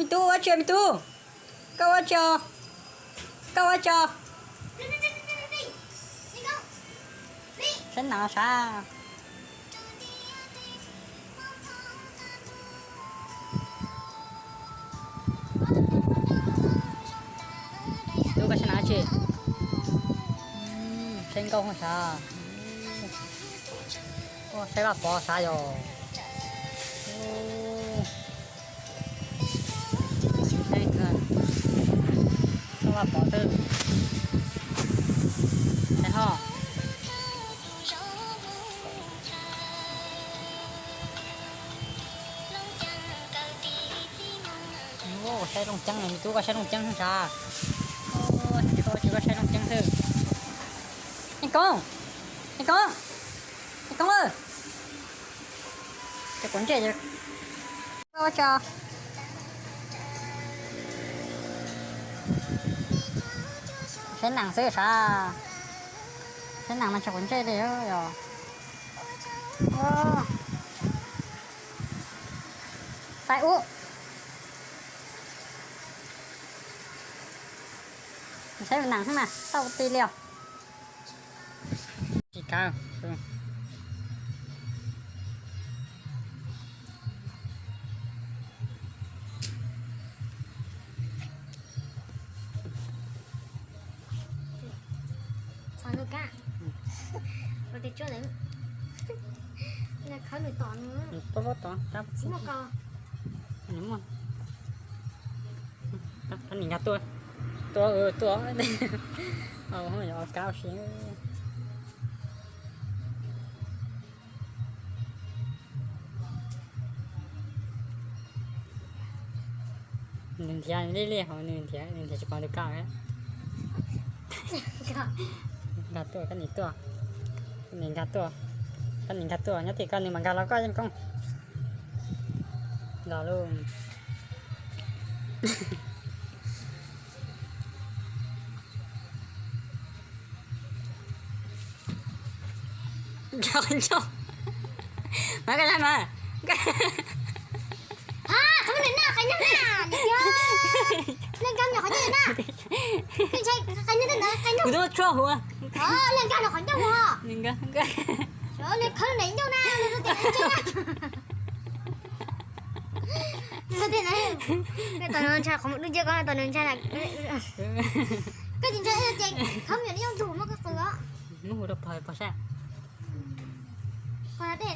Me tub ua tsi, me tub? Koj ua tsi? Koj ua tsi? Saib nas sav. Tub, koj saib nas tsi? Saib nkauj sav. Saib Vaj Pov sav yog. Saib Vaj Pov xwb. Saib ho. Saib looj ceeb, me tub, koj saib looj ceeb sav. Tsis koj, tsis koj saib looj ceeb xwb. Eej Koob, Eej Koob, Eej Koob, ces kuv ntsej ua tso. Saib nas xwb sav. Saib nas mas tsis quav ntsej li yog. Saib ub. Saib nas xwb mas tau ti li os. Tsis kav. Txhov nws kab. Ua tes tsuaj ntawd. Nws khawb nws tom nws. Nws muaj ko. Nws muaj. Kab nim nkag tuaj. Tuaj, tuaj. Kab ua si. Nws nrhiav li li hauv, nws nrhiav, nws nrhiav tsis pom tus kab. Nkag tuaj, kab nim tuaj. Kab nim nkag tuaj. Kab nim nkag tuaj, nyob tim koj nws mam nkag los koj Yeej Koob. Los lawm. Mas koj, mas. Ha, qhov no na, qhov no na. Leej nkag no qhov ncauj na. Leej nkag no qhov ncauj. Leej nkag no qhov ncauj. Leej khawb nws ncauj na. Tos nws ntshai, qhov muaj dub nciab ko tos nws ntshai. Koj tsis ntshai ces khawb nws ncauj ntug muab koj qw os. Muab hu rau pog, pog saib. Qhov dej.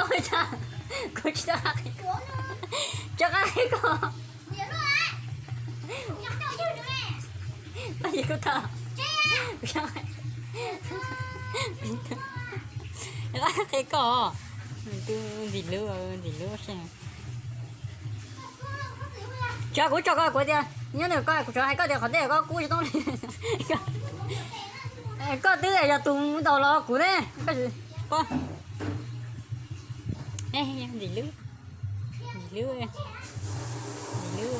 Koj ua cas kuv tsis tau qab qhia, tsis qab qhia koj. Koj yog kuv tau. Qab qhia koj. Nws twb ntxim hlub, ntxim hlub. Tsuav kuv tso koj, kuv tias nyob nws ko, kuv tsuav hais koj tias qhov ntej koj kub tsis toob li. Koj twb yog tus ntaus los kuv ne. Koj ntxim hlub, ntxim hlub, ntxim hlub.